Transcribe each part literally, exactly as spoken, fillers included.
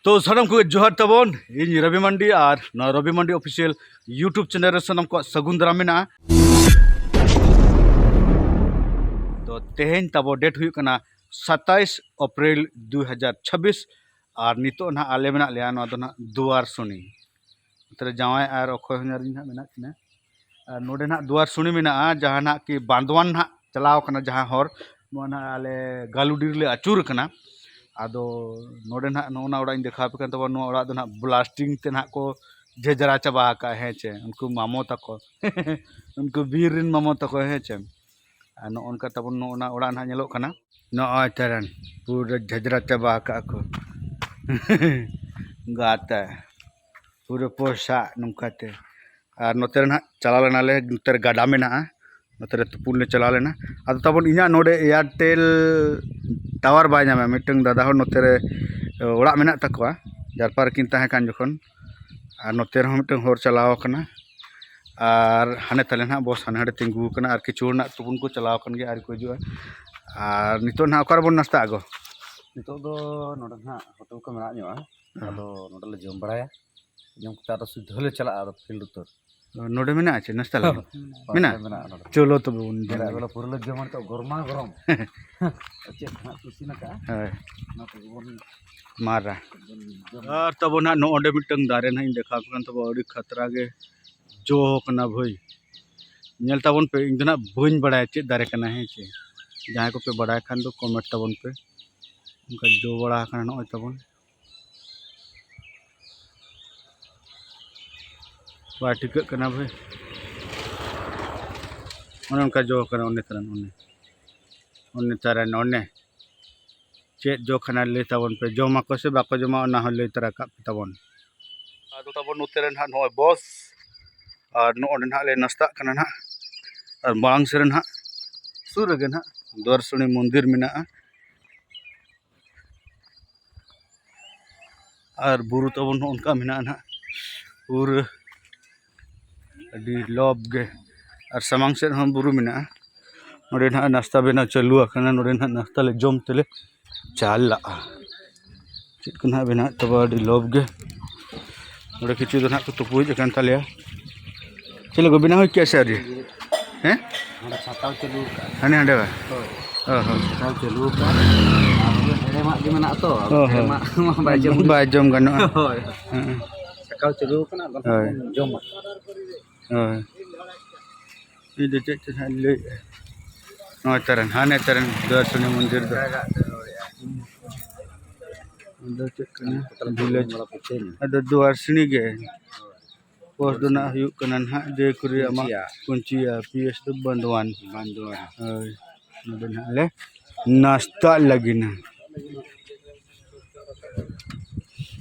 ᱛᱚ ᱥᱟᱱᱟᱢ ᱠᱚᱜᱮ ᱡᱚᱦᱟᱨ ᱛᱟᱵᱚᱱ, ᱤᱧ ᱨᱚᱵᱤ ᱢᱟᱱᱰᱤ ᱟᱨ ᱱᱚᱣᱟ ᱨᱚᱵᱤ ᱢᱟᱱᱰᱤ ᱚᱯᱷᱤᱥᱤᱭᱟᱞ YouTube ᱪᱮᱱᱮᱞ ᱨᱮ ᱥᱟᱱᱟᱢ ᱠᱚᱣᱟᱜ ᱥᱟᱹᱜᱩᱱ ᱫᱟᱨᱟᱢ ᱢᱮᱱᱟᱜᱼᱟ᱾ ᱛᱚ ᱛᱮᱦᱮᱧ ᱛᱟᱵᱚ ᱰᱮᱴ ᱦᱩᱭᱩᱜ ᱠᱟᱱᱟ ᱥᱟᱛᱟᱭᱤᱥ ᱮᱯᱨᱤᱞ ᱫᱩ ᱦᱟᱡᱟᱨ ᱪᱷᱟᱵᱵᱤᱥ, ᱟᱨ ᱱᱤᱛᱚᱜ ᱱᱟᱦᱟᱜ ᱟᱞᱮ ᱢᱮᱱᱟᱜ ᱞᱮᱭᱟ ᱱᱚᱣᱟ ᱫᱚ ᱱᱟᱦᱟᱜ ᱫᱩᱣᱟᱨ ᱥᱩᱱᱤ᱾ ᱱᱚᱛᱮ ᱨᱮ ᱡᱟᱶᱟᱭ ᱟᱨ ᱚᱠᱚᱭ ᱦᱚᱧᱦᱟᱨᱤᱧ ᱱᱟᱦᱟᱜ ᱢᱮᱱᱟᱜ ᱠᱤᱱᱟ᱾ ᱟᱨ ᱱᱚᱰᱮ ᱱᱟᱦᱟᱜ ᱫᱩᱣᱟᱨ ᱥᱩᱱᱤ ᱢᱮᱱᱟᱜᱼᱟ, ᱡᱟᱦᱟᱸ ᱱᱟᱦᱟᱜ ᱠᱤ ᱵᱟᱸᱫᱣᱟᱱ ᱱᱟᱦᱟᱜ ᱪᱟᱞᱟᱣ ᱠᱟᱱᱟ, ᱡᱟᱦᱟᱸ ᱦᱚᱨ ᱱᱚᱣᱟ ᱱᱟᱦᱟᱜ ᱟᱞᱮ ᱜᱟᱞᱩᱰᱤ ᱨᱮᱞᱮ ᱟᱹᱪᱩᱨ ᱠᱟᱱᱟ᱾ ᱟᱫᱚ ᱱᱚᱰᱮ ᱱᱟᱦᱟᱜ ᱱᱚᱜᱼᱚ ᱱᱟ ᱚᱲᱟᱜ ᱤᱧ ᱫᱮᱠᱷᱟᱣ ᱟᱯᱮ ᱠᱟᱱ ᱛᱟᱵᱚᱱᱟ᱾ ᱱᱚᱣᱟ ᱚᱲᱟᱜ ᱫᱚ ᱱᱟᱦᱟᱜ ᱵᱞᱟᱥᱴᱤᱝ ᱛᱮ ᱱᱟᱦᱟᱜ ᱠᱚ ᱡᱷᱮᱡᱽᱨᱟ ᱪᱟᱵᱟ ᱟᱠᱟᱫᱼᱟ, ᱦᱮᱸ ᱪᱮ? ᱩᱱᱠᱩ ᱢᱟᱢᱚ ᱛᱟᱠᱚ ᱩᱱᱠᱩ ᱵᱤᱨ ᱨᱮᱱ ᱢᱟᱢᱚ ᱛᱟᱠᱚ, ᱦᱮᱸ ᱪᱮ? ᱟᱨ ᱱᱚᱜᱼᱚ ᱱᱚᱝᱠᱟ ᱛᱟᱵᱚᱱ ᱱᱚᱜᱼᱚ ᱱᱟ ᱚᱲᱟᱜ ᱱᱟᱦᱟᱜ ᱧᱮᱞᱚᱜ ᱠᱟᱱᱟ᱾ ᱱᱚᱜᱼᱚᱭ ᱛᱟᱨᱟᱱ ᱯᱩᱨᱟᱹ ᱡᱷᱮᱡᱽᱨᱟ ᱪᱟᱵᱟ ᱟᱠᱟᱫᱼᱟ ᱠᱚ᱾ ᱜᱟᱛᱮ ᱯᱩᱨᱟᱹ ᱯᱚᱭᱥᱟ ᱱᱚᱝᱠᱟᱛᱮ᱾ ᱟᱨ ᱱᱚᱛᱮ ᱨᱮ ᱱᱟᱦᱟᱜ ᱪᱟᱞᱟᱣ ᱞᱮᱱᱟᱞᱮ, ᱱᱚᱛᱮ ᱨᱮ ᱜᱟᱰᱟ ᱢᱮᱱᱟᱜᱼᱟ, ᱱᱚᱛᱮ ᱨᱮ ᱛᱩᱯᱩᱱ ᱞᱮ ᱪᱟᱞᱟᱣ ᱞᱮᱱᱟ᱾ ᱟᱫᱚ ᱛᱟᱵᱚᱱ ᱤᱧᱟᱹᱜ ᱱᱚᱰᱮ ᱮᱭᱟᱨᱴᱮᱞ ᱴᱟᱣᱟᱨ ᱵᱟᱭ ᱧᱟᱢᱟ᱾ ᱢᱤᱫᱴᱟᱝ ᱫᱟᱫᱟ ᱦᱚᱲ ᱱᱚᱛᱮ ᱨᱮ ᱚᱲᱟᱜ ᱢᱮᱱᱟᱜ ᱛᱟᱠᱚᱣᱟ, ᱡᱟᱨᱯᱟ ᱨᱮᱠᱤᱱ ᱛᱟᱦᱮᱸ ᱠᱟᱱ ᱡᱚᱠᱷᱚᱱ᱾ ᱟᱨ ᱱᱚᱛᱮ ᱨᱮᱦᱚᱸ ᱢᱤᱫᱴᱟᱝ ᱦᱚᱨ ᱪᱟᱞᱟᱣ ᱟᱠᱟᱱᱟ᱾ ᱟᱨ ᱦᱟᱱᱮ ᱛᱟᱞᱮ ᱱᱟᱦᱟᱜ ᱵᱚᱥ ᱦᱟᱱᱮ ᱦᱟᱸᱰᱮ ᱛᱤᱸᱜᱩ ᱟᱠᱟᱱᱟ, ᱟᱨ ᱠᱤᱪᱷᱩ ᱦᱚᱲ ᱱᱟᱦᱟᱜ ᱛᱩᱯᱩᱱ ᱠᱚ ᱪᱟᱞᱟᱣ ᱟᱠᱟᱱ ᱜᱮᱭᱟ, ᱟᱹᱣᱨᱤ ᱠᱚ ᱦᱤᱡᱩᱜᱼᱟ᱾ ᱟᱨ ᱱᱤᱛᱚᱜ ᱱᱟᱦᱟᱜ ᱚᱠᱟ ᱨᱮᱵᱚᱱ ᱱᱟᱥᱛᱟᱜᱼᱟ ᱜᱚ? ᱱᱤᱛᱚᱜ ᱫᱚ ᱱᱚᱰᱮ ᱱᱟᱦᱟᱜ ᱦᱳᱴᱮᱞ ᱠᱚ ᱢᱮᱱᱟᱜ ᱧᱚᱜᱼᱟ, ᱦᱮᱸ᱾ ᱟᱫᱚ ᱱᱚᱰᱮ ᱞᱮ ᱡᱚᱢ ᱵᱟᱲᱟᱭᱟ᱾ ᱡᱚᱢ ᱠᱟᱛᱮ ᱟᱫᱚ ᱥᱤᱫᱷᱟᱹ ᱞᱮ ᱪᱟᱞᱟᱜᱼᱟ ᱟᱫᱚ ᱯᱷᱤᱞᱰ ᱩᱛᱟᱹᱨ᱾ ᱱᱚᱰᱮ ᱢᱮᱱᱟᱜᱼᱟ ᱪᱮ ᱱᱟᱥᱛᱟ ᱞᱟᱹᱜᱤᱫ? ᱦᱳᱭ, ᱢᱮᱱᱟᱜᱼᱟ? ᱢᱮᱱᱟᱜᱼᱟ ᱱᱚᱰᱮ᱾ ᱪᱚᱞᱚ ᱛᱚᱵᱮ ᱵᱚᱱ ᱱᱚᱰᱮ ᱡᱚᱢᱟ᱾ ᱟᱫᱚ ᱞᱮ ᱯᱩᱨᱟᱹ ᱞᱮ ᱡᱚᱢᱟ ᱱᱤᱛᱚᱜ ᱜᱚᱨᱢᱟ ᱜᱚᱨᱚᱢ᱾ ᱪᱮᱫ ᱦᱟᱸᱜ ᱠᱚ ᱤᱥᱤᱱ ᱟᱠᱟᱫᱼᱟ? ᱦᱳᱭ᱾ ᱚᱱᱟ ᱛᱮᱜᱮ ᱵᱚᱱ ᱢᱟᱨᱟ᱾ ᱡᱚᱢᱟ᱾ ᱟᱨ ᱛᱟᱵᱚᱱ ᱦᱟᱸᱜ ᱱᱚᱜᱼᱚ ᱱᱚᱰᱮ ᱢᱤᱫᱴᱟᱝ ᱫᱟᱨᱮ ᱱᱟᱦᱟᱜ ᱤᱧ ᱫᱮᱠᱷᱟᱣ ᱟᱯᱮ ᱠᱟᱱ ᱛᱟᱵᱚᱱᱟ, ᱟᱹᱰᱤ ᱠᱷᱟᱛᱨᱟ ᱜᱮ ᱡᱚ ᱠᱟᱱᱟ ᱵᱷᱟᱹᱭ᱾ ᱧᱮᱞ ᱛᱟᱵᱚᱱ ᱯᱮ, ᱤᱧ ᱫᱚ ᱱᱟᱦᱟᱜ ᱵᱟᱹᱧ ᱵᱟᱲᱟᱭᱟ ᱪᱮᱫ ᱫᱟᱨᱮ ᱠᱟᱱᱟ, ᱦᱮᱸ ᱪᱮ᱾ ᱡᱟᱦᱟᱸᱭ ᱠᱚᱯᱮ ᱵᱟᱲᱟᱭ ᱠᱷᱟᱱ ᱫᱚ ᱠᱚᱢᱮᱱᱴ ᱛᱟᱵᱚᱱ ᱯᱮ᱾ ᱚᱱᱠᱟ ᱡᱚ ᱵᱟᱲᱟ ᱟᱠᱟᱱᱟ ᱱᱚᱜᱼᱚᱭ ᱛᱟᱵᱚᱱ᱾ ᱵᱟᱭ ᱴᱷᱤᱠᱟᱹᱜ ᱠᱟᱱᱟ ᱵᱷᱟᱹᱭ᱾ ᱚᱱᱮ ᱚᱱᱠᱟ ᱡᱚ ᱠᱟᱱᱟ, ᱚᱱᱮ ᱛᱟᱨᱟᱱ, ᱚᱱᱮ, ᱚᱱᱮ ᱛᱟᱨᱟᱱ, ᱚᱱᱮ᱾ ᱪᱮᱫ ᱡᱚ ᱠᱟᱱᱟ ᱞᱟᱹᱭ ᱛᱟᱵᱚᱱ ᱯᱮ, ᱡᱚᱢᱟᱠᱚ ᱥᱮ ᱵᱟᱠᱚ ᱡᱚᱢᱟ, ᱚᱱᱟ ᱦᱚᱸ ᱞᱟᱹᱭ ᱛᱟᱨᱟ ᱠᱟᱜ ᱯᱮ ᱛᱟᱵᱚᱱ᱾ ᱟᱫᱚ ᱛᱟᱵᱚᱱ ᱱᱚᱛᱮ ᱨᱮ ᱱᱟᱦᱟᱜ ᱱᱚᱜᱼᱚᱭ ᱵᱚᱥ, ᱟᱨ ᱱᱚᱜᱼᱚ ᱱᱚᱰᱮ ᱱᱟᱦᱟᱜ ᱞᱮ ᱱᱟᱥᱛᱟᱜ ᱠᱟᱱᱟ ᱱᱟᱦᱟᱜ᱾ ᱟᱨ ᱢᱟᱲᱟᱝ ᱥᱮᱫ ᱨᱮ ᱱᱟᱦᱟᱜ ᱥᱩᱨ ᱨᱮᱜᱮ ᱱᱟᱦᱟᱜ ᱫᱩᱣᱟᱨᱥᱩᱱᱤ ᱢᱚᱱᱫᱤᱨ ᱢᱮᱱᱟᱜᱼᱟ᱾ ᱟᱨ ᱵᱩᱨᱩ ᱛᱟᱵᱚᱱ ᱱᱚᱜᱼᱚ ᱱᱚᱝᱠᱟ ᱢᱮᱱᱟᱜᱼᱟ ᱱᱟᱦᱟᱜ, ᱯᱩᱨᱟᱹ ᱟᱹᱰᱤ ᱞᱚᱵ ᱜᱮ᱾ ᱟᱨ ᱥᱟᱢᱟᱝ ᱥᱮᱫ ᱦᱚᱸ ᱵᱩᱨᱩ ᱢᱮᱱᱟᱜᱼᱟ᱾ ᱱᱚᱰᱮ ᱱᱟᱦᱟᱜ ᱱᱟᱥᱛᱟ ᱵᱮᱱᱟᱣ ᱪᱟᱹᱞᱩ ᱟᱠᱟᱱᱟ, ᱱᱚᱰᱮ ᱱᱟᱦᱟᱜ ᱱᱟᱥᱛᱟ ᱞᱮ ᱡᱚᱢ ᱛᱮᱞᱮ ᱪᱟᱞᱟᱜᱼᱟ᱾ ᱪᱮᱫ ᱠᱚ ᱱᱟᱦᱟᱜ ᱵᱮᱱᱟᱣᱮᱫ ᱛᱟᱵᱚᱣᱟ, ᱟᱹᱰᱤ ᱞᱚᱵᱽ ᱜᱮ᱾ ᱚᱸᱰᱮ ᱠᱤᱪᱷᱩ ᱫᱚ ᱱᱟᱦᱟᱜ ᱠᱚ ᱛᱩᱯᱩ ᱦᱮᱡ ᱟᱠᱟᱱ ᱛᱟᱞᱮᱭᱟ᱾ ᱪᱮᱫ ᱞᱮᱠᱟ ᱵᱮᱱᱟᱣ ᱦᱩᱭ ᱠᱮᱜᱼᱟ ᱥᱮ ᱟᱹᱣᱨᱤ? ᱦᱮᱸ? ᱦᱟᱸᱰᱮ ᱪᱷᱟᱛᱟᱣ ᱪᱟᱹᱞᱩ ᱟᱠᱟᱫ᱾ ᱦᱟᱱᱮ ᱦᱟᱸᱰᱮ ᱵᱟ? ᱦᱳᱭ᱾ ᱚ ᱦᱚᱸ᱾ ᱪᱷᱟᱛᱟᱣ ᱪᱟᱹᱞᱩ ᱟᱠᱟᱫ᱾ ᱟᱨ ᱦᱮᱲᱮᱢᱟᱜ ᱜᱮ ᱢᱮᱱᱟᱜ ᱛᱚ, ᱚ ᱦᱚᱸ᱾ ᱦᱮᱲᱮᱢᱟᱜ ᱢᱟ ᱵᱟᱭ ᱡᱚᱢ᱾ ᱵᱟᱭ ᱡᱚᱢ ᱜᱟᱱᱚᱜᱼᱟ᱾ ᱦᱳᱭ᱾ ᱦᱮᱸ᱾ ᱪᱷᱟᱛᱟᱣ ᱪᱟᱹᱞᱩ ᱟᱠᱟᱱᱟ, ᱟᱫᱚ ᱦᱳᱭ᱾ ᱡᱚᱢᱟ᱾ ᱦᱳᱭ᱾ ᱤᱧ ᱫᱚ ᱪᱮᱫ ᱪᱚ ᱦᱟᱸᱜ ᱤᱧ ᱞᱟᱹᱭᱮᱫᱼᱟ᱾ ᱱᱚᱜᱼᱚᱭ ᱛᱟᱨᱮᱱ, ᱦᱟᱱᱮ ᱛᱟᱨᱮᱱ ᱫᱩᱣᱟᱨᱥᱤᱱᱤ ᱢᱚᱱᱫᱤᱨ ᱫᱚ᱾ ᱟᱫᱚ ᱪᱮᱫ ᱠᱟᱱᱟ? ᱵᱷᱤᱞᱮᱡᱽ᱾ ᱟᱫᱚ ᱫᱩᱣᱟᱨᱥᱤᱱᱤ ᱜᱮ᱾ ᱯᱳᱥᱴ ᱫᱚ ᱱᱟᱜ ᱦᱩᱭᱩᱜ ᱠᱟᱱᱟ ᱱᱟᱦᱟᱜ ᱡᱚᱭᱠᱩᱨᱤ ᱟᱢᱟᱜ ᱠᱩᱧᱪᱤᱭᱟ᱾ ᱠᱩᱧᱪᱤᱭᱟ, ᱯᱤ ᱮᱥ ᱫᱚ ᱵᱟᱱᱫᱳᱣᱟᱱ᱾ ᱵᱟᱱᱫᱳᱣᱟᱱ᱾ ᱦᱳᱭ, ᱱᱚᱰᱮ ᱱᱟᱦᱟᱜ ᱞᱮ ᱱᱟᱥᱛᱟᱜ ᱞᱟᱹᱜᱤᱫ ᱱᱟ᱾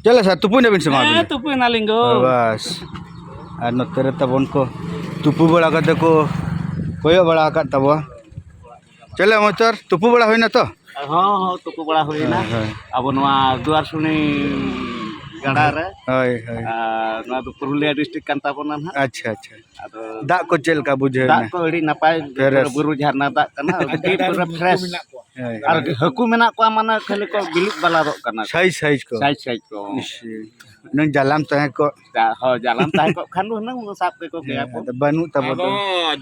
ᱪᱮᱫ ᱞᱮᱠᱟ ᱛᱩᱯᱩᱭ ᱱᱟᱵᱤᱱ ᱥᱮ ᱵᱟᱝ ᱟᱹᱵᱤᱱ ᱦᱮᱸ, ᱫᱚ? ᱛᱩᱯᱩᱭ ᱱᱟᱞᱤᱧ ᱜᱳ᱾ ᱦᱳᱭ, ᱵᱟᱥ᱾ ᱟᱨ ᱱᱚᱛᱮ ᱨᱮ ᱛᱟᱵᱚᱱ ᱠᱚ ᱛᱩᱯᱩ ᱵᱟᱲᱟ ᱠᱟᱛᱮ ᱠᱚ ᱠᱚᱭᱚᱜ ᱵᱟᱲᱟ ᱟᱠᱟᱫ ᱛᱟᱵᱚᱣᱟ᱾ ᱪᱮᱫ ᱞᱮᱠᱟ ᱢᱚᱪᱚᱨ ᱛᱩᱯᱩ ᱵᱟᱲᱟ ᱦᱩᱭᱱᱟ ᱛᱚ? ᱦᱚᱸ, ᱦᱚᱸ, ᱛᱩᱯᱩ ᱵᱟᱲᱟ ᱦᱩᱭᱱᱟ᱾ ᱦᱳᱭ, ᱦᱳᱭ᱾ ᱟᱵᱚ ᱱᱚᱣᱟ ᱫᱩᱣᱟᱨᱥᱩᱱᱤ ᱜᱟᱰᱟ ᱨᱮ᱾ ᱦᱳᱭ, ᱦᱳᱭ᱾ ᱟᱨ ᱱᱚᱣᱟ ᱫᱚ ᱯᱩᱨᱩᱞᱤᱭᱟᱹ ᱰᱤᱥᱴᱨᱤᱠᱴ ᱠᱟᱱ ᱛᱟᱵᱚᱱᱟ ᱱᱟᱦᱟᱜ᱾ ᱟᱪᱪᱷᱟ, ᱟᱪᱪᱷᱟ᱾ ᱟᱫᱚ ᱫᱟᱜ ᱠᱚ ᱪᱮᱫ ᱞᱮᱠᱟ ᱵᱩᱡᱷᱟᱹᱣ ᱫᱟᱜ ᱮᱱᱟ? ᱠᱚ ᱟᱹᱰᱤ ᱱᱟᱯᱟᱭ, ᱯᱷᱨᱮᱥ᱾ ᱵᱩᱨᱩ ᱡᱷᱟᱨᱱᱟ ᱫᱟᱜ ᱠᱟᱱᱟ, ᱟᱹᱰᱤ ᱯᱩᱨᱟᱹ ᱯᱷᱨᱮᱥ᱾ ᱦᱳᱭ᱾ ᱟᱨ ᱦᱟᱹᱠᱩ ᱢᱮᱱᱟᱜ ᱠᱚᱣᱟ, ᱢᱟᱱᱮ ᱠᱷᱟᱹᱞᱤ ᱠᱚ ᱵᱤᱞᱤᱫ ᱵᱟᱞᱟᱫᱚᱜ ᱠᱟᱱᱟ ᱠᱚ᱾ ᱥᱟᱭᱤᱡ, ᱥᱟᱭᱤᱡ ᱠᱚ᱾ ᱥᱟᱭᱤᱡ, ᱥᱟᱭᱤᱡ ᱠᱚ᱾ ᱤᱥ, ᱦᱩᱱᱟᱹᱝ ᱡᱟᱞᱟᱢ ᱛᱟᱦᱮᱸ ᱠᱚᱜ᱾ ᱡᱟ-, ᱦᱳᱭ, ᱡᱟᱞᱟᱢ ᱛᱟᱦᱮᱸ ᱠᱚᱜ ᱠᱷᱟᱱ ᱫᱚ ᱦᱩᱱᱟᱹᱝ ᱥᱟᱵ ᱠᱮᱠᱚ ᱠᱮᱭᱟ ᱦᱮᱸ, ᱠᱚ᱾ ᱟᱫᱚ ᱵᱟᱹᱱᱩᱜ ᱛᱟᱵᱚ ᱟᱫᱚ ᱫᱚ᱾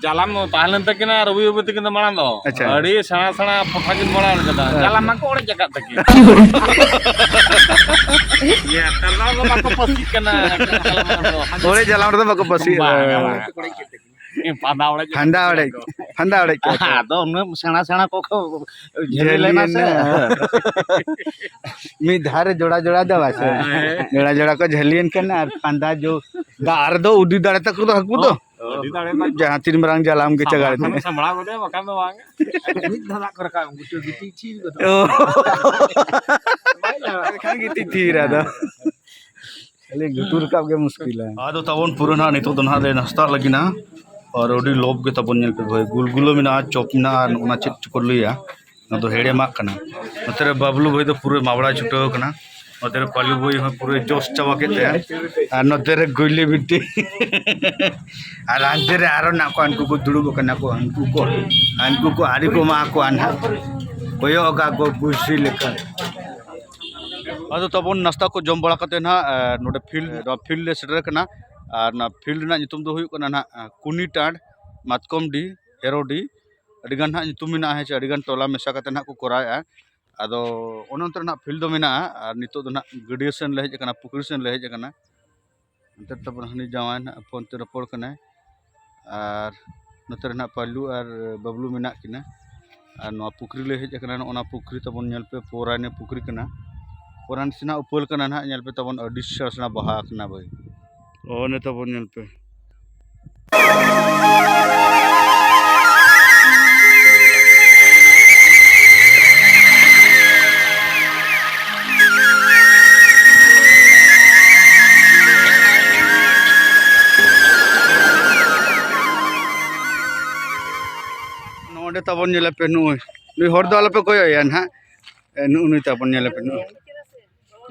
ᱡᱟᱞᱟᱢ ᱛᱟᱦᱮᱸ ᱞᱮᱱ ᱛᱟᱹᱠᱤᱱᱟ ᱨᱩᱵᱤ ᱵᱟᱹᱵᱩ ᱛᱟᱹᱠᱤᱱ ᱫᱚ ᱢᱟᱲᱟᱝ ᱫᱚ᱾ ᱟᱪᱪᱷᱟ᱾ ᱟᱹᱰᱤ ᱥᱮᱬᱟ ᱥᱮᱬᱟ ᱯᱚᱴᱷᱟ ᱠᱤᱱ ᱵᱟᱲᱟᱭ ᱠᱟᱫᱟ᱾ ᱦᱮᱸ᱾ ᱡᱟᱞᱟᱢ ᱢᱟᱠᱚ ᱚᱲᱮᱡ ᱟᱠᱟᱫ ᱛᱟᱹᱠᱤᱱ᱾ ᱱᱮᱛᱟᱨ ᱫᱚ ᱟᱫᱚ ᱵᱟᱠᱚ ᱯᱟᱹᱥᱤᱜ ᱠᱟᱱᱟ᱾ ᱚᱲᱮᱡ ᱡᱟᱞᱟᱢ ᱨᱮᱫᱚ ᱵᱟᱠᱚ ᱯᱟᱹᱥᱤᱜᱼᱟ᱾ ᱵᱟᱝ, ᱵᱟᱝ᱾ ᱯᱷᱟᱸᱫᱟ ᱚᱲᱮᱡ ᱠᱮᱫ ᱯᱷᱟᱸᱫᱟ ᱛᱟᱹᱠᱤᱱ ᱚᱲᱮᱡ, ᱠᱚ᱾ ᱯᱷᱟᱸᱫᱟ ᱚᱲᱮᱡ ᱠᱮᱫ ᱛᱟᱹᱠᱤᱱ᱾ ᱟᱫᱚ ᱩᱱᱟᱹᱜ ᱥᱮᱬᱟ ᱥᱮᱬᱟ ᱠᱚ ᱠᱚ ᱡᱷᱟᱹᱞᱤ ᱞᱮᱱᱟ ᱥᱮ᱾ ᱡᱷᱟᱹᱞᱤᱭᱮᱱᱟ᱾ ᱢᱤᱫ ᱫᱷᱟᱣ ᱨᱮ ᱡᱚᱲᱟ ᱡᱚᱲᱟ ᱫᱚ ᱵᱟᱥᱮ᱾ ᱦᱮᱸ᱾ ᱡᱚᱲᱟ ᱡᱚᱲᱟ ᱠᱚ ᱡᱷᱟᱹᱞᱤᱭᱮᱱ ᱠᱷᱟᱱ ᱟᱨ ᱯᱷᱟᱸᱫᱟ ᱡᱚ ᱫᱟᱜ ᱨᱮᱫᱚ ᱩᱰᱤ ᱫᱟᱲᱮ ᱛᱟᱠᱚ ᱫᱚ ᱦᱟᱹᱠᱩ ᱫᱚ᱾ ᱩᱰᱤ ᱫᱟᱲᱮ ᱛᱟᱠᱚ᱾ ᱡᱟᱦᱟᱸ ᱛᱤᱱ ᱢᱟᱨᱟᱝ ᱡᱟᱞᱟᱢ ᱜᱮ ᱪᱟᱜᱟᱲ ᱥᱟᱢᱵᱲᱟᱣ ᱢᱮ᱾ ᱠᱷᱟᱱ ᱥᱟᱢᱵᱲᱟᱣ ᱜᱚᱫᱮ, ᱵᱟᱠᱷᱟᱱ ᱫᱚ ᱵᱟᱝ᱾ ᱢᱤᱫ ᱫᱷᱟᱣ ᱫᱟᱜ ᱠᱚ ᱨᱟᱠᱟᱵ, ᱩᱱᱠᱩ ᱪᱚ ᱜᱤᱛᱤᱡ ᱛᱷᱤᱨ ᱜᱚᱫᱚᱜ᱾ ᱚ᱾ ᱵᱟᱭ ᱧᱟᱢᱟ᱾ ᱮᱱᱠᱷᱟᱱ ᱜᱤᱛᱤᱡ ᱛᱷᱤᱨ ᱟᱫᱚ᱾ ᱠᱷᱟᱹᱞᱤ ᱜᱷᱩᱴᱩ ᱨᱟᱠᱟᱵ ᱜᱮ ᱢᱩᱥᱠᱤᱞᱟ᱾ ᱟᱫᱚ ᱛᱟᱵᱚᱱ ᱯᱩᱨᱟᱹ ᱱᱟᱦᱟᱜ ᱱᱤᱛᱚᱜ ᱫᱚ ᱱᱟᱦᱟᱜ ᱞᱮ ᱱᱟᱥᱛᱟ ᱞᱟᱹᱜᱤᱫ ᱱᱟ᱾ ᱟᱨ ᱟᱹᱰᱤ ᱞᱚᱵᱽ ᱜᱮ ᱛᱟᱵᱚᱱ ᱧᱮᱞ ᱯᱮ ᱵᱷᱟᱹᱭ, ᱜᱩᱞᱜᱩᱞᱟᱹ ᱢᱮᱱᱟᱜᱼᱟ, ᱪᱚᱯ ᱢᱮᱱᱟᱜᱼᱟ, ᱟᱨ ᱚᱱᱟ ᱪᱮᱫ ᱪᱚᱠᱚ ᱞᱟᱹᱭᱟ, ᱚᱱᱟ ᱫᱚ ᱦᱮᱲᱮᱢᱟᱜ ᱠᱟᱱᱟ᱾ ᱱᱚᱛᱮ ᱨᱮ ᱵᱟᱵᱞᱩ ᱵᱷᱟᱹᱭ ᱫᱚ ᱯᱩᱨᱟᱹ ᱢᱟᱵᱲᱟ ᱪᱷᱩᱴᱟᱹᱣ ᱠᱟᱱᱟ᱾ ᱱᱚᱛᱮ ᱨᱮ ᱠᱟᱞᱩ ᱵᱷᱟᱹᱭ ᱦᱚᱸ ᱯᱩᱨᱟᱹ ᱡᱚᱥ ᱪᱟᱵᱟ ᱠᱮᱫ ᱛᱟᱭᱟ᱾ ᱟᱨ ᱱᱚᱛᱮ ᱨᱮ ᱜᱩᱭᱞᱤ ᱵᱤᱴᱤ᱾ ᱟᱨ ᱦᱟᱱᱛᱮ ᱨᱮ ᱟᱨᱚ ᱢᱮᱱᱟᱜ ᱠᱚᱣᱟ, ᱩᱱᱠᱩ ᱠᱚ ᱫᱩᱲᱩᱵ ᱟᱠᱟᱱᱟ ᱠᱚ, ᱩᱱᱠᱩ ᱠᱚ, ᱩᱱᱠᱩ ᱠᱚ ᱟᱹᱣᱨᱤ ᱠᱚ ᱮᱢᱟ ᱠᱚᱣᱟ ᱱᱟᱦᱟᱜ᱾ ᱠᱚᱭᱚᱜ ᱟᱠᱟᱫ ᱠᱚ ᱠᱩᱥᱤ ᱞᱮᱠᱟ᱾ ᱟᱫᱚ ᱛᱟᱵᱚᱱ ᱱᱟᱥᱛᱟ ᱠᱚ ᱡᱚᱢ ᱵᱟᱲᱟ ᱠᱟᱛᱮ ᱱᱟᱦᱟᱜ, ᱮ, ᱱᱚᱰᱮ ᱯᱷᱤᱞᱰ, ᱱᱚᱣᱟ ᱯᱷᱤᱞᱰ ᱞᱮ ᱥᱮᱴᱮᱨ ᱠᱟᱱᱟ᱾ ᱟᱨ ᱚᱱᱟ ᱯᱷᱤᱞᱰ ᱨᱮᱱᱟᱜ ᱧᱩᱛᱩᱢ ᱫᱚ ᱦᱩᱭᱩᱜ ᱠᱟᱱᱟ ᱱᱟᱦᱟᱜ, ᱮ, ᱠᱩᱱᱤᱴᱟᱸᱰ, ᱢᱟᱛᱠᱚᱢᱰᱤ, ᱦᱮᱨᱳᱰᱤ᱾ ᱟᱹᱰᱤ ᱜᱟᱱ ᱱᱟᱦᱟᱜ ᱧᱩᱛᱩᱢ ᱢᱮᱱᱟᱜᱼᱟ, ᱦᱮᱸ ᱪᱮ, ᱟᱹᱰᱤ ᱜᱟᱱ ᱴᱚᱞᱟ ᱢᱮᱥᱟ ᱠᱟᱛᱮ ᱱᱟᱦᱟᱜ ᱠᱚ ᱠᱚᱨᱟᱣᱮᱫᱼᱟ᱾ ᱟᱫᱚ ᱚᱱᱮ ᱚᱱᱛᱮ ᱨᱮ ᱱᱟᱦᱟᱜ ᱯᱷᱤᱞᱰ ᱫᱚ ᱢᱮᱱᱟᱜᱼᱟ᱾ ᱟᱨ ᱱᱤᱛᱚᱜ ᱫᱚ ᱱᱟᱦᱟᱜ ᱜᱟᱹᱰᱭᱟᱹ ᱥᱮᱱ ᱞᱮ ᱦᱮᱡ ᱟᱠᱟᱱᱟ, ᱯᱩᱠᱷᱨᱤ ᱥᱮᱱ ᱞᱮ ᱦᱮᱡ ᱟᱠᱟᱱᱟ᱾ ᱚᱱᱛᱮ ᱛᱟᱵᱚᱱ ᱦᱟᱹᱱᱤ ᱡᱟᱶᱟᱭ ᱱᱟᱦᱟᱜ ᱯᱷᱳᱱ ᱛᱮ ᱨᱚᱯᱚᱲ ᱠᱟᱱᱟᱭ᱾ ᱟᱨ ᱱᱚᱛᱮ ᱨᱮ ᱱᱟᱦᱟᱜ ᱯᱟᱞᱞᱩ ᱟᱨ ᱵᱟᱵᱞᱩ ᱢᱮᱱᱟᱜ ᱠᱤᱱᱟ᱾ ᱟᱨ ᱱᱚᱣᱟ ᱯᱩᱠᱷᱨᱤ ᱞᱮ ᱦᱮᱡ ᱟᱠᱟᱱᱟ, ᱱᱚᱜᱼᱚ ᱱᱟ ᱯᱩᱠᱷᱨᱤ ᱛᱟᱵᱚᱱ ᱧᱮᱞ ᱯᱮ, ᱯᱳᱨᱟᱱᱤ ᱯᱩᱠᱷᱨᱤ ᱠᱟᱱᱟ᱾ ᱯᱳᱨᱟᱱᱤ ᱥᱮᱱᱟᱜ ᱩᱯᱟᱹᱞ ᱠᱟᱱᱟ ᱱᱟᱦᱟᱜ, ᱧᱮᱞ ᱯᱮ ᱛᱟᱵᱚᱱ ᱟᱹᱰᱤ ᱥᱮᱬᱟ ᱥᱮᱬᱟ ᱵᱟᱦᱟ ᱟᱠᱟᱱᱟ ᱵᱷᱟᱹᱭ᱾ ᱚ, ᱱᱤᱛᱚᱜ ᱵᱚᱱ ᱧᱮᱞ ᱯᱮ᱾ ᱱᱚᱰᱮ ᱛᱟᱵᱚᱱ ᱧᱮᱞᱮ ᱯᱮ, ᱱᱩᱭ, ᱱᱩᱭ ᱦᱚᱲ ᱫᱚ ᱟᱞᱚᱯᱮ ᱠᱚᱭᱚᱜ ᱮᱭᱟ ᱱᱟᱦᱟᱜ᱾ ᱮ, ᱱᱩᱜᱼᱩ ᱱᱩᱭ ᱛᱟᱵᱚᱱ ᱧᱮᱞᱮ ᱯᱮ, ᱱᱩᱜᱼᱩ᱾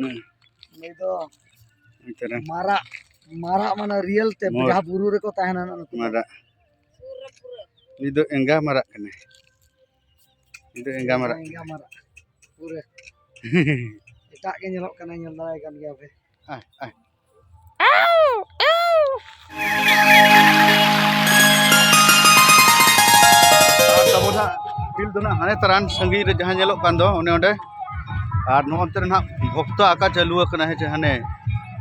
ᱱᱩᱜᱼᱩ᱾ ᱱᱩᱭ ᱫᱚ ᱱᱚᱛᱮ ᱨᱮ᱾ ᱢᱟᱨᱟᱜ, ᱢᱟᱨᱟᱜ ᱢᱟᱱᱮ ᱨᱤᱭᱮᱞ ᱛᱮ ᱢᱚᱨ᱾ ᱡᱟᱦᱟᱸ ᱵᱩᱨᱩ ᱨᱮᱠᱚ ᱛᱟᱦᱮᱱᱟ ᱱᱩᱠᱩ ᱫᱚ᱾ ᱢᱟᱨᱟᱜ᱾ ᱱᱩᱭ ᱫᱚ ᱮᱸᱜᱟ ᱢᱟᱨᱟᱜ ᱠᱟᱱᱟᱭ᱾ ᱱᱩᱭ ᱫᱚ ᱮᱸᱜᱟ ᱢᱟᱨᱟᱜ᱾ ᱮᱸᱜᱟ ᱢᱟᱨᱟᱜ᱾ ᱯᱩᱨᱟᱹ ᱮᱴᱟᱜ ᱜᱮ ᱧᱮᱞᱚᱜ ᱠᱟᱱᱟ, ᱧᱮᱞ ᱫᱟᱲᱮᱭᱟᱭ ᱠᱟᱱ ᱜᱮᱭᱟ ᱯᱮ᱾ ᱟᱭ, ᱟᱭ᱾ ᱟᱨ ᱛᱟᱵᱚ ᱱᱟᱦᱟᱜ ᱯᱷᱤᱞᱰ ᱫᱚ ᱱᱟᱦᱟᱜ ᱦᱟᱱᱮ ᱛᱟᱨᱟᱱ ᱥᱟᱺᱜᱤᱧ ᱨᱮ ᱡᱟᱦᱟᱸ ᱧᱮᱞᱚᱜ ᱠᱟᱱ ᱫᱚ, ᱚᱱᱮ ᱚᱸᱰᱮ᱾ ᱟᱨ ᱱᱚᱜᱼᱚ ᱱᱚᱛᱮ ᱨᱮ ᱱᱟᱦᱟᱜ ᱵᱷᱚᱠᱛᱟ ᱟᱸᱠᱟ ᱪᱟᱹᱞᱩ ᱟᱠᱟᱱᱟ, ᱦᱮᱸ ᱪᱮ, ᱦᱟᱱᱮ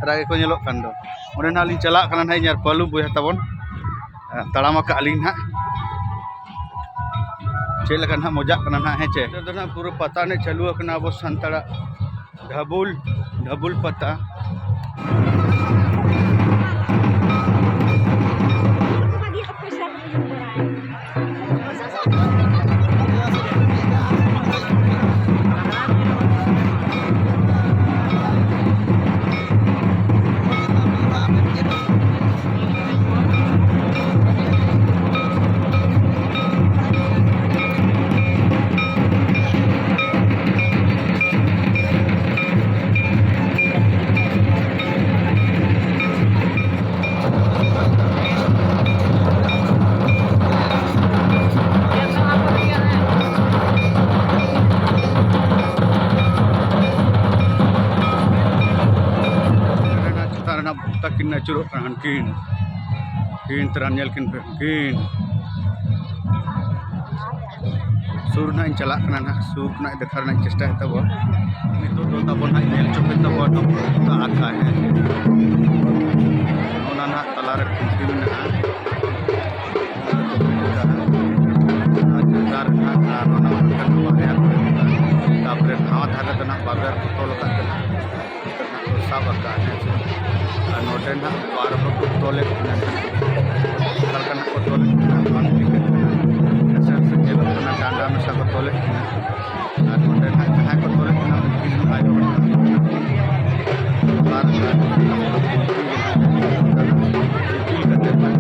ᱨᱟᱜ ᱜᱮᱠᱚ ᱧᱮᱞᱚᱜ ᱠᱟᱱ ᱫᱚ᱾ ᱚᱸᱰᱮ ᱱᱟᱦᱟᱜ ᱞᱤᱧ ᱪᱟᱞᱟᱜ ᱠᱟᱱᱟ ᱱᱟᱦᱟᱜ, ᱤᱧ ᱟᱨ ᱯᱟᱹᱞᱩ ᱵᱚᱭᱦᱟ ᱛᱟᱵᱚᱱ᱾ ᱛᱟᱲᱟᱢ ᱟᱠᱟᱫ ᱞᱤᱧ ᱱᱟᱦᱟᱜ᱾ ᱪᱮᱫ ᱞᱮᱠᱟ ᱱᱟᱦᱟᱜ ᱢᱚᱡᱟᱜ ᱠᱟᱱᱟ ᱱᱟᱦᱟᱜ, ᱦᱮᱸ ᱪᱮ? ᱱᱤᱛᱚᱜ ᱫᱚ ᱱᱟᱦᱟᱜ ᱯᱩᱨᱟᱹ ᱯᱟᱛᱟ ᱮᱱᱮᱡ ᱪᱟᱹᱞᱩ ᱟᱠᱟᱱᱟ ᱟᱵᱚ ᱥᱟᱱᱛᱟᱲᱟᱜ᱾ ᱰᱷᱟᱵᱩᱞ, ᱰᱷᱟᱵᱩᱞ ᱯᱟᱛᱟ᱾ ᱛᱟᱹᱠᱤᱱ ᱟᱹᱪᱩᱨᱚᱜ ᱠᱟᱱᱟ ᱦᱟᱱᱠᱤᱱ᱾ ᱦᱟᱱᱠᱤᱱ ᱛᱟᱨᱟ ᱧᱮᱞ ᱠᱤᱱ ᱯᱮ, ᱦᱟᱱᱠᱤᱱ᱾ ᱥᱩᱨ ᱱᱟᱜ ᱤᱧ ᱪᱟᱞᱟᱜ ᱠᱟᱱᱟ ᱱᱟᱜ, ᱥᱩᱨ ᱠᱷᱚᱱᱟᱜ ᱫᱮᱠᱷᱟᱣ ᱨᱮᱱᱟᱜ ᱤᱧ ᱪᱮᱥᱴᱟᱭᱮᱫ ᱛᱟᱵᱚᱱ᱾ ᱱᱤᱛᱚᱜ ᱫᱚ ᱛᱟᱵᱚᱱ ᱱᱟᱜ ᱧᱮᱞ ᱦᱚᱪᱚ ᱠᱮᱫ ᱛᱟᱵᱚᱱ ᱱᱚᱣᱟ ᱫᱚ ᱟᱠᱟ ᱦᱮᱸ᱾ ᱚᱱᱟ ᱱᱟᱜ ᱛᱟᱞᱟᱨᱮ ᱠᱷᱩᱱᱴᱤ ᱢᱮᱱᱟᱜᱼᱟ᱾ ᱟᱨ ᱪᱮᱛᱟᱱ ᱨᱮ ᱱᱟᱜ ᱟᱨ ᱚᱱᱟ ᱵᱟᱨᱭᱟ ᱠᱚ ᱢᱮᱱᱟᱜᱼᱟ᱾ ᱛᱟᱯᱚᱨᱮ ᱱᱟᱣᱟ ᱫᱷᱟᱨᱮ ᱫᱚ ᱱᱟᱜ ᱵᱟᱵᱮᱨ ᱠᱚ ᱛᱚᱞ ᱟᱠᱟᱫ ᱠᱟᱱᱟ᱾ ᱥᱟᱵ ᱟᱠᱟᱫ, ᱦᱮᱸ ᱥᱮ᱾ ᱟᱨ ᱱᱚᱰᱮ ᱱᱟᱜ ᱵᱟᱨ ᱦᱚᱲ ᱠᱚ ᱛᱚᱞᱮᱫ ᱠᱤᱱᱟ ᱱᱟᱜ᱾ ᱚᱠᱟ ᱞᱮᱠᱟ ᱱᱟᱜ ᱠᱚ ᱛᱚᱞᱮᱫ ᱠᱤᱱᱟ, ᱵᱟᱝ ᱴᱷᱤᱠᱟᱹᱜ ᱠᱟᱱᱟ᱾ ᱦᱮᱸ ᱥᱮ, ᱧᱮᱞᱚᱜ ᱠᱟᱱᱟ, ᱰᱟᱸᱰᱟ ᱢᱮᱥᱟ ᱠᱚ ᱛᱚᱞᱮᱫ ᱠᱤᱱᱟ᱾ ᱟᱨ ᱱᱚᱰᱮ ᱱᱟᱜ ᱡᱟᱦᱟᱸᱭ ᱠᱚ ᱛᱚᱞᱮᱫ ᱠᱤᱱᱟ, ᱩᱱᱠᱤᱱ ᱟᱭᱳ ᱦᱚᱲ ᱠᱟᱱᱟ᱾ ᱟᱨ ᱤᱯᱤᱞ ᱠᱟᱛᱮ ᱱᱟᱜ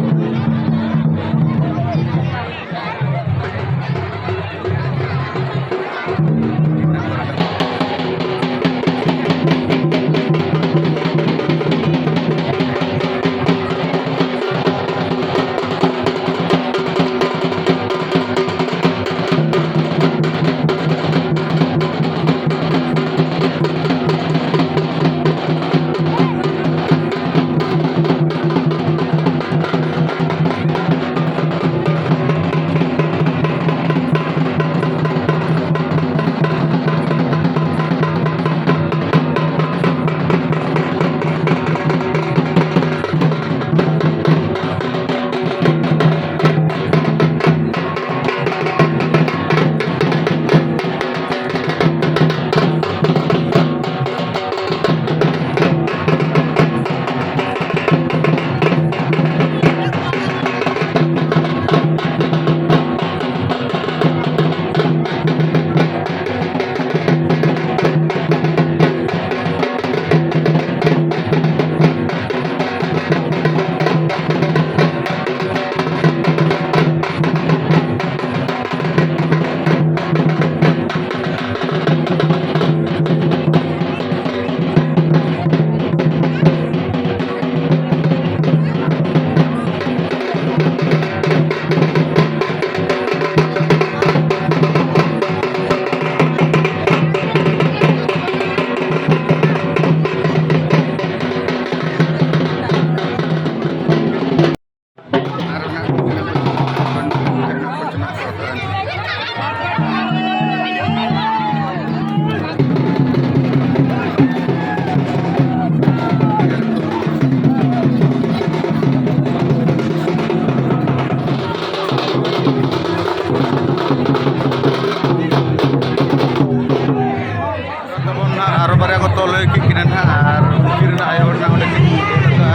ᱟᱨ ᱩᱱᱠᱤᱱ ᱨᱮᱱᱟᱜ ᱟᱭᱳ ᱦᱚᱲ ᱱᱟᱜ ᱚᱸᱰᱮ ᱠᱤᱱ ᱜᱚᱰ ᱟᱠᱟᱫᱼᱟ,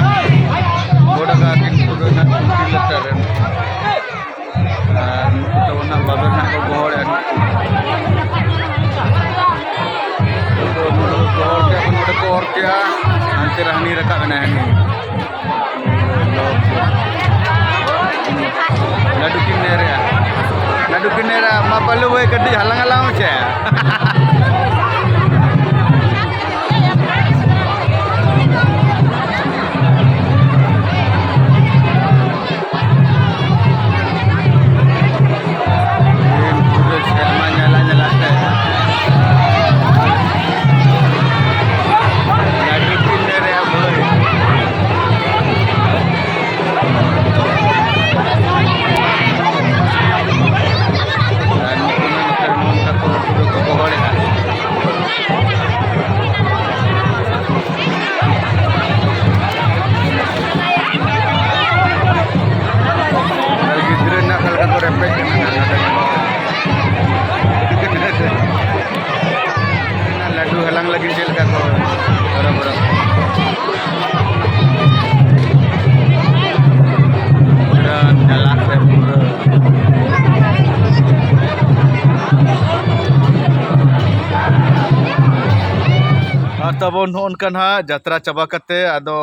ᱜᱚᱰ ᱟᱠᱟᱫᱼᱟ ᱠᱤᱱ ᱯᱩᱨᱟᱹ ᱱᱟᱜ ᱩᱱᱠᱤᱱ ᱞᱟᱛᱟᱨ ᱨᱮ᱾ ᱟᱨ ᱱᱩᱠᱩ ᱛᱟᱵᱚᱱ ᱱᱟᱜ ᱵᱟᱵᱮᱨ ᱱᱟᱜ ᱠᱚ ᱜᱚᱦᱚᱲᱮᱫᱼᱟ᱾ ᱱᱩᱠᱩ ᱱᱚᱰᱮ ᱠᱚ ᱜᱚᱦᱚᱲ ᱠᱮᱜᱼᱟ, ᱱᱚᱰᱮ ᱠᱚ ᱚᱨ ᱠᱮᱜᱼᱟ, ᱦᱟᱱᱛᱮ ᱨᱮ ᱦᱟᱹᱱᱤ ᱨᱟᱠᱟᱵ ᱮᱱᱟᱭ, ᱦᱟᱹᱱᱤ᱾ ᱞᱟᱹᱰᱩ ᱠᱤᱱ ᱮᱨᱮᱜᱼᱟ, ᱞᱟᱹᱰᱩ ᱠᱤᱱ ᱮᱨᱟ᱾ ᱢᱟ ᱯᱟᱞᱩ ᱵᱷᱟᱹᱭ, ᱠᱟᱹᱴᱤᱡ ᱦᱟᱞᱟᱝ ᱦᱟᱞᱟᱝ ᱢᱮᱥᱮ᱾ ᱯᱩᱨᱟᱹ ᱥᱮᱨᱢᱟ ᱧᱮᱞᱟ ᱧᱮᱞᱟ ᱛᱮ᱾ ᱞᱟᱹᱰᱩ ᱠᱤᱱ ᱮᱨᱮᱜᱼᱟ ᱵᱷᱟᱹᱭ᱾ ᱟᱨ ᱱᱩᱠᱩ ᱢᱟ ᱱᱚᱛᱮ ᱨᱮ ᱱᱚᱝᱠᱟ ᱠᱚ ᱯᱩᱨᱟᱹ ᱠᱚ ᱜᱚᱦᱚᱲᱮᱜᱼᱟ᱾ ᱟᱨ ᱜᱤᱫᱽᱨᱟᱹ ᱨᱮᱱᱟᱜ ᱚᱠᱟ ᱞᱮᱠᱟ ᱠᱚ ᱨᱮᱯᱮᱡ ᱠᱟᱱᱟ ᱱᱚᱰᱮ᱾ ᱞᱟᱹᱰᱩ ᱦᱟᱞᱟᱝ ᱞᱟᱹᱜᱤᱫ ᱪᱮᱫ ᱞᱮᱠᱟ ᱠᱚ ᱦᱚᱨᱚᱵᱚᱨᱚ᱾ ᱯᱩᱨᱟᱹ ᱡᱟᱞᱟ ᱥᱮ ᱯᱩᱨᱟᱹ᱾ ᱟᱨ ᱛᱟᱵᱚᱱ ᱱᱚᱜᱼᱚ ᱱᱚᱝᱠᱟ ᱱᱟᱦᱟᱜ ᱡᱟᱛᱨᱟ ᱪᱟᱵᱟ ᱠᱟᱛᱮ ᱟᱫᱚ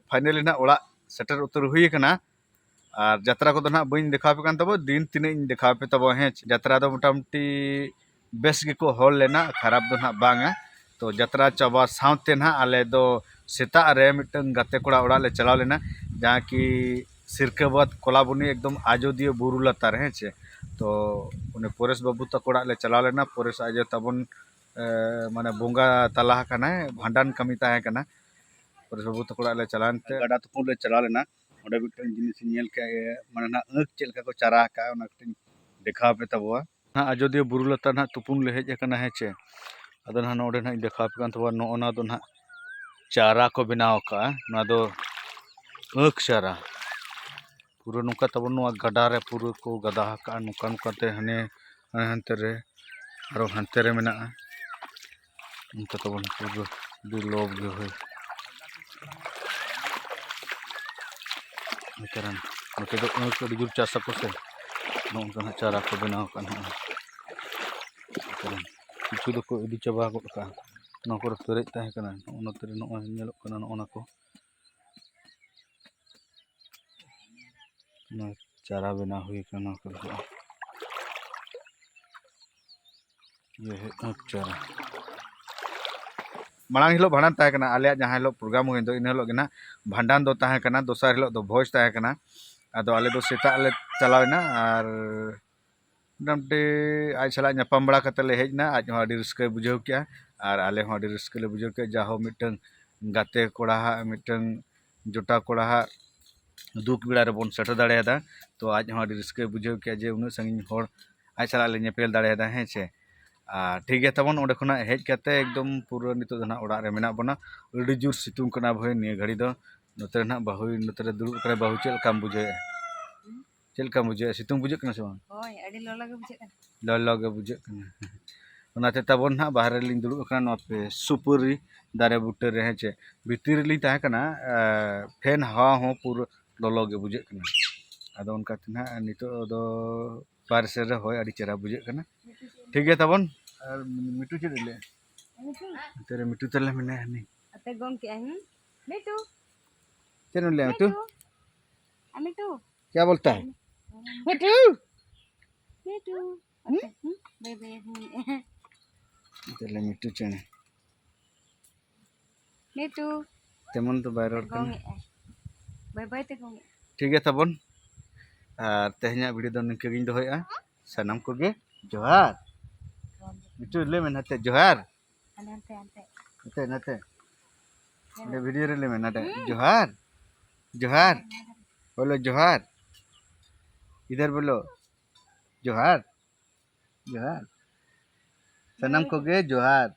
finally ᱱᱟᱦᱟᱜ ᱚᱲᱟᱜ ᱥᱮᱴᱮᱨ ᱩᱛᱟᱹᱨ ᱦᱩᱭ ᱟᱠᱟᱱᱟ᱾ ᱟᱨ ᱡᱟᱛᱨᱟ ᱠᱚᱫᱚ ᱱᱟᱦᱟᱜ ᱵᱟᱹᱧ ᱫᱮᱠᱷᱟᱣ ᱟᱯᱮ ᱠᱟᱱ ᱛᱟᱵᱚ, ᱫᱤᱱ ᱛᱤᱱᱟᱹᱜ ᱤᱧ ᱫᱮᱠᱷᱟᱣ ᱟᱯᱮ ᱛᱟᱵᱚ᱾ ᱦᱮᱸ, ᱡᱟᱛᱨᱟ ᱫᱚ ᱢᱚᱴᱟᱢᱩᱴᱤ ᱵᱮᱥ ᱜᱮᱠᱚ ᱦᱚᱲ ᱞᱮᱱᱟ, ᱠᱷᱟᱨᱟᱯ ᱫᱚ ᱱᱟᱦᱟᱜ ᱵᱟᱝᱟ᱾ ᱛᱚ ᱡᱟᱛᱨᱟ ᱪᱟᱵᱟ ᱥᱟᱶᱛᱮ ᱱᱟᱦᱟᱜ ᱟᱞᱮ ᱫᱚ ᱥᱮᱛᱟᱜ ᱨᱮ ᱢᱤᱫᱴᱟᱝ ᱜᱟᱛᱮ ᱠᱚᱲᱟ ᱚᱲᱟᱜ ᱞᱮ ᱪᱟᱞᱟᱣ ᱞᱮᱱᱟ, ᱡᱟᱦᱟᱸ ᱠᱤ ᱥᱤᱨᱠᱟᱵᱟᱫᱽ ᱠᱚᱞᱟᱵᱚᱱᱤ ᱮᱠᱫᱚᱢ ᱟᱡᱚᱫᱤᱭᱟᱹ ᱵᱩᱨᱩ ᱞᱟᱛᱟᱨ, ᱦᱮᱸ ᱪᱮ᱾ ᱛᱚ ᱩᱱᱤ ᱯᱚᱨᱮᱥ ᱵᱟᱹᱵᱩ ᱛᱟᱠᱚ ᱚᱲᱟᱜ ᱞᱮ ᱪᱟᱞᱟᱣ ᱞᱮᱱᱟ᱾ ᱯᱚᱨᱮᱥ ᱟᱡᱚ ᱛᱟᱵᱚᱱ, ᱮ, ᱢᱟᱱᱮ ᱵᱚᱸᱜᱟ ᱛᱟᱞᱟ ᱟᱠᱟᱱᱟᱭ, ᱵᱷᱟᱸᱰᱟᱱ ᱠᱟᱹᱢᱤ ᱛᱟᱦᱮᱸ ᱠᱟᱱᱟ᱾ ᱯᱚᱨᱮᱥ ᱵᱟᱹᱵᱩ ᱛᱟᱠᱚ ᱚᱲᱟᱜ ᱞᱮ ᱪᱟᱞᱟᱣ ᱮᱱᱛᱮ ᱜᱟᱰᱟ ᱛᱩᱯᱩᱱ ᱞᱮ ᱪᱟᱞᱟᱣ ᱞᱮᱱᱟ᱾ ᱚᱸᱰᱮ ᱢᱤᱫᱴᱟᱝ ᱡᱤᱱᱤᱥ ᱤᱧ ᱧᱮᱞ ᱠᱮᱜᱼᱟ, ᱤᱭᱟᱹ, ᱢᱟᱱᱮ ᱱᱟᱜ ᱟᱹᱠ ᱪᱮᱫ ᱞᱮᱠᱟ ᱠᱚ ᱪᱟᱨᱟ ᱟᱠᱟᱜᱼᱟ, ᱚᱱᱟ ᱠᱟᱹᱴᱤᱡ ᱤᱧ ᱫᱮᱠᱷᱟᱣ ᱟᱯᱮ ᱛᱟᱵᱚᱣᱟ᱾ ᱦᱟᱸᱜ ᱟᱡᱚᱫᱤᱭᱟᱹ ᱵᱩᱨᱩ ᱞᱟᱛᱟᱨ ᱱᱟᱦᱟᱜ ᱛᱩᱯᱩᱱ ᱞᱮ ᱦᱮᱡ ᱟᱠᱟᱱᱟ, ᱦᱮᱸ ᱪᱮ᱾ ᱟᱫᱚ ᱱᱟᱦᱟᱜ ᱱᱚᱰᱮ ᱱᱟᱦᱟᱜ ᱤᱧ ᱫᱮᱠᱷᱟᱣ ᱟᱯᱮ ᱠᱟᱱ ᱛᱟᱵᱚᱣᱟ, ᱱᱚᱜᱼᱚ ᱱᱟ ᱫᱚ ᱱᱟᱦᱟᱜ ᱪᱟᱨᱟ ᱠᱚ ᱵᱮᱱᱟᱣ ᱟᱠᱟᱜᱼᱟ, ᱱᱚᱣᱟ ᱫᱚ ᱟᱹᱠ ᱪᱟᱨᱟ᱾ ᱯᱩᱨᱟᱹ ᱱᱚᱝᱠᱟ ᱛᱟᱵᱚᱱ ᱱᱚᱣᱟ ᱜᱟᱰᱟ ᱨᱮ ᱯᱩᱨᱟᱹ ᱠᱚ ᱜᱟᱫᱟ ᱟᱠᱟᱜᱼᱟ, ᱱᱚᱝᱠᱟ ᱱᱚᱝᱠᱟ ᱛᱮ ᱦᱟᱱᱮ, ᱦᱟᱱᱮ ᱦᱟᱱᱛᱮ ᱨᱮ, ᱟᱨᱚ ᱦᱟᱱᱛᱮ ᱨᱮ ᱢᱮᱱᱟᱜᱼᱟ᱾ ᱱᱚᱝᱠᱟ ᱛᱟᱵᱚᱱ ᱯᱩᱨᱟᱹ ᱟᱹᱰᱤ ᱞᱚᱵᱽ ᱜᱮ ᱦᱩᱭ᱾ ᱠᱟᱨᱚᱱ ᱱᱚᱛᱮ ᱫᱚ ᱟᱹᱠ ᱟᱹᱰᱤ ᱡᱳᱨ ᱪᱟᱥ ᱟᱠᱚ ᱥᱮ, ᱱᱚᱜᱼᱚ ᱱᱚᱝᱠᱟ ᱱᱟᱜ ᱪᱟᱨᱟ ᱠᱚ ᱵᱮᱱᱟᱣ ᱟᱠᱟᱫ ᱱᱚᱜᱼᱚᱭ᱾ ᱠᱟᱨᱚᱱ ᱠᱤᱪᱷᱩ ᱫᱚᱠᱚ ᱤᱫᱤ ᱪᱟᱵᱟ ᱜᱚᱫ ᱠᱟᱜᱼᱟ, ᱱᱚᱣᱟ ᱠᱚᱨᱮ ᱯᱮᱨᱮᱡ ᱛᱟᱦᱮᱸ ᱠᱟᱱᱟ, ᱱᱚᱜᱼᱚ ᱱᱚᱛᱮ ᱨᱮ ᱱᱚᱜᱼᱚᱭ ᱧᱮᱞᱚᱜ ᱠᱟᱱᱟ ᱱᱚᱜᱼᱚ ᱱᱟ ᱠᱚ᱾ ᱱᱚᱣᱟ ᱪᱟᱨᱟ ᱵᱮᱱᱟᱣ ᱦᱩᱭ ᱠᱟᱱᱟ, ᱱᱚᱣᱟ ᱠᱚᱨᱮ ᱦᱚᱸ᱾ ᱤᱭᱟᱹ ᱦᱩᱭᱩᱜ ᱠᱟᱱᱟ ᱪᱟᱨᱟ᱾ ᱢᱟᱲᱟᱝ ᱦᱤᱞᱳᱜ ᱵᱷᱟᱸᱰᱟᱱ ᱛᱟᱦᱮᱸ ᱠᱟᱱᱟ, ᱟᱞᱮᱭᱟᱜ ᱡᱟᱦᱟᱸ ᱦᱤᱞᱳᱜ ᱯᱨᱳᱜᱨᱟᱢ ᱦᱩᱭᱮᱱ ᱫᱚ, ᱤᱱᱟᱹ ᱦᱤᱞᱳᱜ ᱜᱮ ᱱᱟᱦᱟᱜ ᱵᱷᱟᱸᱰᱟᱱ ᱫᱚ ᱛᱟᱦᱮᱸ ᱠᱟᱱᱟ, ᱫᱚᱥᱟᱨ ᱦᱤᱞᱳᱜ ᱫᱚ ᱵᱷᱚᱡᱽ ᱛᱟᱦᱮᱸ ᱠᱟᱱᱟ᱾ ᱟᱫᱚ ᱟᱞᱮ ᱫᱚ ᱥᱮᱛᱟᱜ ᱞᱮ ᱪᱟᱞᱟᱣ ᱮᱱᱟ ᱟᱨ ᱢᱚᱴᱟᱢᱩᱴᱤ ᱟᱡ ᱥᱟᱞᱟᱜ ᱧᱟᱯᱟᱢ ᱵᱟᱲᱟ ᱠᱟᱛᱮ ᱞᱮ ᱦᱮᱡ ᱮᱱᱟ᱾ ᱟᱡ ᱦᱚᱸ ᱟᱹᱰᱤ ᱨᱟᱹᱥᱠᱟᱹᱭ ᱵᱩᱡᱷᱟᱹᱣ ᱠᱮᱜᱼᱟ ᱟᱨ ᱟᱞᱮ ᱦᱚᱸ ᱟᱹᱰᱤ ᱨᱟᱹᱥᱠᱟᱹ ᱞᱮ ᱵᱩᱡᱷᱟᱹᱣ ᱠᱮᱜᱼᱟ, ᱡᱟᱦᱳ ᱢᱤᱫᱴᱟᱝ ᱜᱟᱛᱮ ᱠᱚᱲᱟ ᱦᱟᱜ, ᱢᱤᱫᱴᱟᱝ ᱡᱚᱴᱟᱣ ᱠᱚᱲᱟ ᱦᱟᱜ ᱫᱩᱠ ᱵᱮᱲᱟ ᱨᱮᱵᱚᱱ ᱥᱮᱴᱮᱨ ᱫᱟᱲᱮᱭᱟᱫᱟ᱾ ᱛᱚ ᱟᱡ ᱦᱚᱸ ᱟᱹᱰᱤ ᱨᱟᱹᱥᱠᱟᱹᱭ ᱵᱩᱡᱷᱟᱹᱣ ᱠᱮᱜᱼᱟ ᱡᱮ ᱩᱱᱟᱹᱜ ᱥᱟᱺᱜᱤᱧ ᱦᱚᱲ ᱟᱡ ᱥᱟᱞᱟᱜ ᱞᱮ ᱧᱮᱯᱮᱞ ᱫᱟᱲᱮᱭᱟᱫᱟ, ᱦᱮᱸ ᱪᱮ᱾ ᱟᱨ ᱴᱷᱤᱠ ᱜᱮᱭᱟ ᱛᱟᱵᱚᱱ, ᱚᱸᱰᱮ ᱠᱷᱚᱱᱟᱜ ᱦᱮᱡ ᱠᱟᱛᱮ ᱮᱠᱫᱚᱢ ᱯᱩᱨᱟᱹ ᱱᱤᱛᱚᱜ ᱫᱚ ᱱᱟᱦᱟᱜ ᱚᱲᱟᱜ ᱨᱮ ᱢᱮᱱᱟᱜ ᱵᱚᱱᱟ᱾ ᱟᱹᱰᱤ ᱡᱳᱨ ᱥᱤᱛᱩᱝ ᱠᱟᱱᱟ ᱵᱷᱟᱹᱭ ᱱᱤᱭᱟᱹ ᱜᱷᱟᱹᱲᱤ ᱫᱚ᱾ ᱱᱚᱛᱮ ᱨᱮ ᱱᱟᱦᱟᱜ ᱵᱟᱹᱦᱩ, ᱱᱚᱛᱮ ᱨᱮ ᱫᱩᱲᱩᱵ ᱠᱟᱱᱟᱭ ᱵᱟᱹᱦᱩ, ᱪᱮᱫ ᱞᱮᱠᱟᱢ ᱵᱩᱡᱷᱟᱹᱣᱮᱫᱼᱟ? ᱪᱮᱫ ᱞᱮᱠᱟᱢ ᱵᱩᱡᱷᱟᱹᱣᱮᱫᱼᱟ? ᱥᱤᱛᱩᱝ ᱵᱩᱡᱷᱟᱹᱜ ᱠᱟᱱᱟ ᱥᱮ ᱵᱟᱝ? ᱦᱳᱭ, ᱟᱹᱰᱤ ᱞᱚᱞᱚ ᱜᱮ ᱵᱩᱡᱷᱟᱹᱜ ᱠᱟᱱᱟ᱾ ᱞᱚᱞᱚ ᱜᱮ ᱵᱩᱡᱷᱟᱹᱜ ᱠᱟᱱᱟ᱾ ᱚᱱᱟᱛᱮ ᱛᱟᱵᱚᱱ ᱱᱟᱦᱟᱜ ᱵᱟᱦᱨᱮ ᱨᱮᱞᱤᱧ ᱫᱩᱲᱩᱵ ᱟᱠᱟᱱᱟ, ᱱᱚᱣᱟ ᱯᱮ ᱥᱩᱯᱟᱹᱨᱤ ᱫᱟᱨᱮ ᱵᱩᱴᱟᱹ ᱨᱮ, ᱦᱮᱸ ᱪᱮ᱾ ᱵᱷᱤᱛᱤᱨ ᱨᱮᱞᱤᱧ ᱛᱟᱦᱮᱸ ᱠᱟᱱᱟ, ᱮ, ᱯᱷᱮᱱ ᱦᱟᱣᱟ ᱦᱚᱸ ᱯᱩᱨᱟᱹ ᱞᱚᱞᱚ ᱜᱮ ᱵᱩᱡᱷᱟᱹᱜ ᱠᱟᱱᱟ᱾ ᱟᱫᱚ ᱚᱱᱠᱟᱛᱮ ᱱᱟᱦᱟᱜ ᱱᱤᱛᱚᱜ ᱫᱚ ᱵᱟᱦᱨᱮ ᱥᱮᱫ ᱨᱮ ᱦᱚᱭ ᱟᱹᱰᱤ ᱪᱮᱦᱨᱟ ᱵᱩᱡᱷᱟᱹᱜ ᱠᱟᱱᱟ᱾ ᱴᱷᱤᱠ ᱜᱮᱭᱟ ᱛᱟᱵᱚᱱ, ᱟᱨ ᱢᱤᱴᱩ ᱪᱮᱫ ᱮ ᱞᱟᱹᱭᱟ? ᱱᱚᱛᱮ ᱨᱮ ᱢᱤᱴᱩ ᱛᱟᱞᱮ ᱢᱮᱱᱟᱭᱟ ᱦᱟᱹᱱᱤ᱾ ᱟᱯᱮ ᱜᱚᱝ ᱠᱮᱜᱼᱟ, ᱦᱩᱸ? ᱢᱤᱴᱩ᱾ ᱪᱮᱫ ᱮᱢ ᱞᱟᱹᱭᱟ ᱢᱤᱴᱩ? ᱢᱤᱴᱩ᱾ ᱟ, ᱢᱤᱴᱩ᱾ ᱠᱭᱟ ᱵᱚᱞᱛᱟ ᱦᱮ? ᱢᱤᱴᱩ᱾ ᱢᱤᱴᱩ᱾ ᱦᱩᱸ? ᱦᱩᱸ? ᱵᱟᱹᱭ ᱵᱟᱹᱭ ᱦᱩᱭᱩᱜᱼᱟ᱾ ᱛᱟᱦᱞᱮ ᱢᱤᱴᱩ ᱪᱮᱬᱮ᱾ ᱢᱤᱴᱩ᱾ ᱛᱮᱢᱚᱱ ᱫᱚ ᱵᱟᱭ ᱨᱚᱲ ᱠᱟᱱᱟ᱾ ᱜᱚᱝ ᱮᱜᱼᱟᱭ᱾ ᱵᱟᱹᱭ ᱵᱟᱹᱭ ᱛᱮ ᱜᱚᱝ ᱮᱜᱼᱟᱭ᱾ ᱴᱷᱤᱠ ᱜᱮᱭᱟ ᱛᱟᱵᱚᱱ᱾ ᱟᱨ ᱛᱮᱦᱮᱧᱟᱜ video ᱫᱚ ᱱᱤᱝᱠᱟᱹ ᱜᱤᱧ ᱫᱚᱦᱚᱭᱮᱜᱼᱟ᱾ ᱥᱟᱱᱟᱢ ᱠᱚᱜᱮ ᱡᱚᱦᱟᱨ᱾ ᱢᱤᱴᱩ ᱞᱟᱹᱭ ᱢᱮ ᱱᱟᱛᱮ ᱡᱚᱦᱟᱨ᱾ ᱦᱟᱱᱮ ᱦᱟᱱᱛᱮ, ᱦᱟᱱᱛᱮ᱾ ᱱᱟᱛᱮ, ᱱᱟᱛᱮ᱾ ᱦᱮᱸ᱾ ᱚᱸᱰᱮ video ᱨᱮ ᱞᱟᱹᱭ ᱢᱮ, ᱱᱟᱰᱮ᱾ ᱦᱩᱸ᱾ ᱡᱚᱦᱟᱨ᱾ ᱡᱚᱦᱟᱨ᱾ ᱦᱮᱸ, ᱦᱮᱸ᱾ ᱵᱚᱞᱚ ᱡᱚᱦᱟᱨ᱾ ᱤᱫᱷᱟᱨ ᱵᱚᱞᱚ᱾ ᱡᱚᱦᱟᱨ᱾ ᱡᱚᱦᱟᱨ᱾ ᱥᱟᱱᱟᱢ ᱠᱚᱜᱮ ᱡᱚᱦᱟᱨ᱾